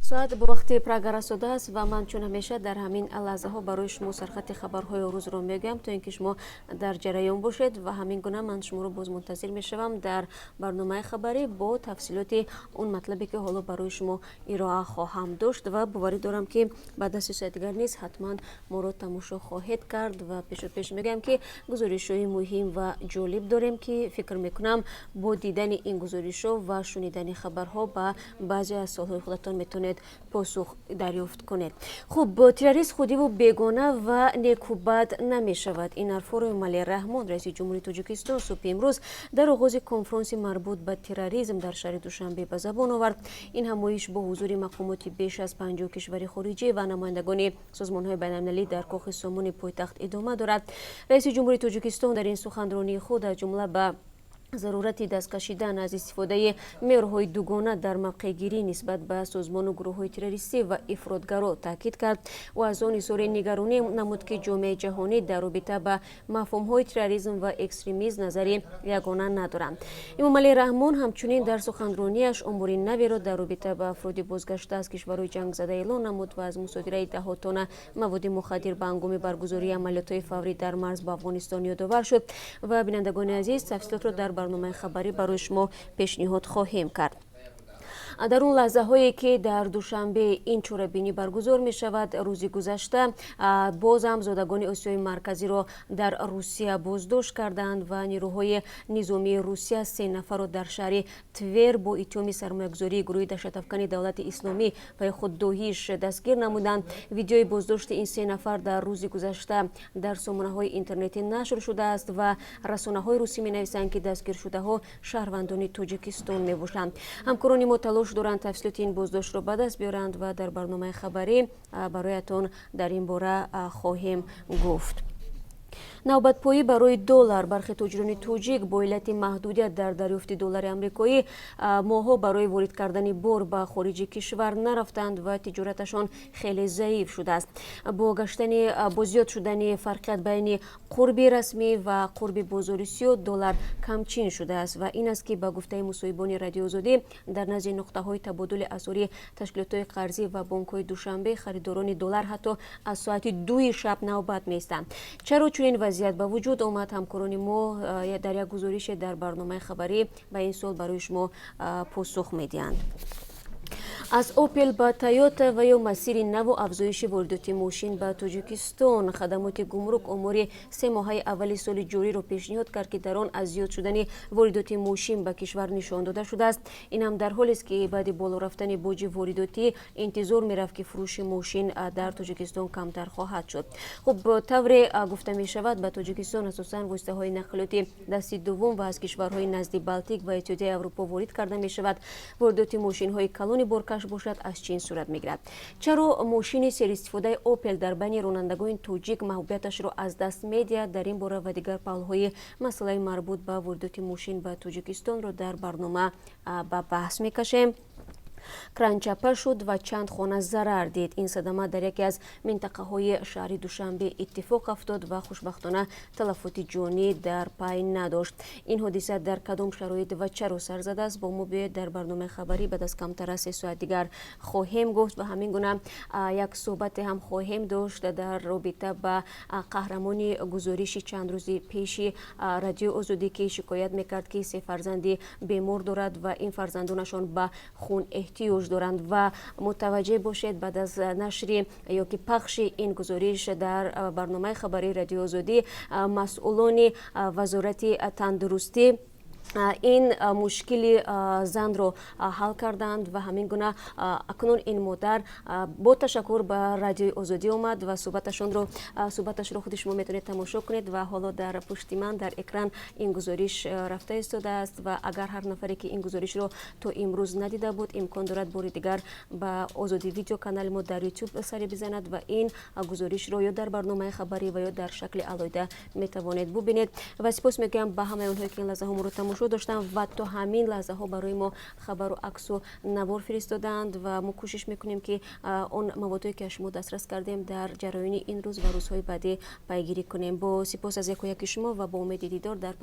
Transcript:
Соат бо вақти Прага расодааст ва ман чун ҳамеша дар ҳамин лаҳзаҳо барои шумо сархати хабарҳои рӯзро мегӯям, то ин ки шумо дар ҷараён бошед. Ва ҳамин гуна ман шуморо боз мунтазир мешавам дар барномаи хабарӣ бо тафсилоти он матлабе, ки ҳоло барои шумо ироа хоҳам дошт. Ва боварӣ дорам, ки баъд аз 3 соат дигар низ ҳатман моро тамошо хоҳед кард. Ва пешопеш мегӯям, ки гузоришҳои муҳим ва ҷолиб дорем, ки фикр мекунам, бо дидани ин гузоришҳо ва шунидани хабарҳо ба баъзе аз суолҳои худатон метавонед посух дарёфт кунед. Хуб, терроризм худиву бегона ва некубад намешавад. Ин ҳарфҳоро Эмомалӣ Раҳмон, раиси ҷумҳури Тоҷикистон, субҳи имрӯз дар оғози конфронси марбут ба терроризм дар шаҳри Душанбе ба забон овард. Ин ҳамоиш бо ҳузури мақомоти беш аз 50 кишвари хориҷӣ ва намояндагони созмонҳои байналмилалӣ дар Кохи Сомони пойтахт идома дорад. Раиси ҷумҳури Тоҷикистон дар ин суханронии худ аз ҷумла ба зарурати даст кашидан аз истифодаи меъёрҳои дугона дар мавқеъгирӣ нисбат ба созмону гурӯҳҳои террористӣ ва ифротгаро таъкид кард. Ӯ аз он изҳори нигаронӣ намуд, ки ҷомеаи ҷаҳонӣ дар робита ба мафҳумҳои терроризм ва экстремизм назари ягона надоранд. Эмомалӣ Раҳмон ҳамчунин дар суханронияш омори наверо дар робита ба афроди бозгашта аз кишварҳои ҷангзада эълон намуд ва аз мусодираи даҳҳо тонна маводи мухаддир ба ҳангоми баргузории амалиётҳои фаврӣ дар марз бо Афғонистон ёдовар шуд. Ва бинандагони азиз, тафсилотро дар барномаи хабарӣ барои шумо пешниҳод хоҳем кард. Дар он лаҳзаҳое, ки дар Душанбе ин чорабинӣ баргузор мешавад, рӯзи гузашта бозам зодагони Осиёи Марказиро дар Русия боздошт карданд ва нерӯҳои низомии Русия се нафарро дар шаҳри Твер бо иттиҳоми сармоягузории гурӯҳи даҳшатафкани Давлати Исломӣ ва худ ДОИШ дастгир намуданд. Видеои боздошти ин се нафар дар рӯзи гузашта дар сомонаҳои интернетӣ нашр шудааст ва расонаҳои русӣ менависанд, ки дастгиршудаҳо шаҳрвандони Тоҷикистон мебошанд. Ҳамкорони мо талош доранд тафсилоти ин боздоштро ба даст биёранд ва дар барномаи хабарӣ бароятон дар ин бора хоҳем гуфт. Навбатпоӣ барои доллар. Бархе тоҷирони тоҷик бо иллати маҳдудият дар дарёфти доллари амрикоӣ моҳҳо барои ворид кардани бор ба хориҷи кишвар нарафтанд ва тиҷораташон хеле заиф шудааст. Бо гаштани бо зиёд шудани фарқият байни қурби расмӣ ва қурби бозори сиёҳ, доллар камчин шудааст. Ва ин аст, ки ба гуфтаи мусоҳибони Радиои Озодӣ, дар назди нуқтаҳои табодули асъори ташкилотҳои қарзӣ ва бонкҳои Душанбе харидорони доллар ҳатто аз соати 2-и шаб навбат меистанд. Чаро чунин вазъият ба вуҷуд омад? Ҳамкорони мо дар як гузорише дар барномаи хабарӣ ба ин суол барои шумо посух медиҳанд. Аз Опел ба Тойота ва ё масири наву афзоиши воридоти мошин ба Тоҷикистон. Хадамоти гумрук омори 3 моҳаи аввали соли ҷориро пешниҳод кард, ки дар он аз зиёд шудани воридоти мошин ба кишвар нишон дода шудааст. Ин ҳам дар ҳолест, ки баъди боло рафтани боҷи воридотӣ интизор мерафт, ки фурӯши мошин дар Тоҷикистон камтар хоҳад шуд. Хуб, тавре гуфта мешавад, ба Тоҷикистон асосан воситаҳои нақлиёти дасти дуввум ва аз кишварҳои назди Балтик ва Иттиҳодияи Аврупо ворид карда мешавад. Воридоти мошинҳои калони боркаш бошад, аз Чин сурат мегирад. Чаро мошини серистифодаи Опел дар байни ронандагони тоҷик маҳбубияташро аз даст медиҳад? Дар ин бора ва дигар паҳлӯҳои масъалаи марбут ба воридоти мошин ба Тоҷикистонро дар барнома ба баҳс мекашем. Кран чапа шуд ва чанд хона зарар дид. Ин садама дар яке аз минтақаҳои шаҳри Душанбе иттифоқ афтод ва хушбахтона талафоти ҷонӣ дар пай надошт. Ин ҳодиса дар кадом шароит ва чаро сар задааст? Бо мо биёед, дар барномаи хабарӣ баъд аз камтар аз 3 соат дигар хоҳем гуфт. Ва ҳамин гуна як суҳбате ҳам хоҳем дошт дар робита ба қаҳрамони гузориши чанд рӯзи пеши Радиои Озодӣ, ки шикоят мекард, ки се фарзанди бемор дорад ва ин фарзандонашон ба хун эҳтиёҷ доранд. Ва мутаваҷҷеҳ бошед, баъд аз нашри ё ки пахши ин гузориш дар барномаи хабарии Радиои Озодӣ, масъулони Вазорати тандурустӣ ин мушкили занро ҳал карданд. Ва ҳамин гуна акнун ин модар бо ташаккур ба Радиои Озодӣ омад ва суҳбаташро худи шумо метавонед тамошо кунед. Ва ҳоло дар пушти ман дар экран ин гузориш рафта истодааст. Ва агар ҳар нафаре, ки ин гузоришро то имрӯз надида буд, имкон дорад бори дигар ба Озодӣ Видео, канали мо дар Ютуб, сари бизанад ва ин гузоришро ё дар барномаи хабарӣ ва ё дар шакли алоҳида метавонед бубинед. Ва сипос мегӯям ба ҳамаи онҳое, ки ин лаҳзаҳо моро тамошо доштанд ва то ҳамин лаҳзаҳо барои мо хабару аксу навор фиристодаанд. Ва мо кӯшиш мекунем, ки он маводҳое, ки аз шумо дастрас кардем, дар ҷараёни ин рӯз ва рӯзҳои баъдӣ пайгирӣ кунем. Бо сипос аз яку яки шумо ва бо умеди дидор дар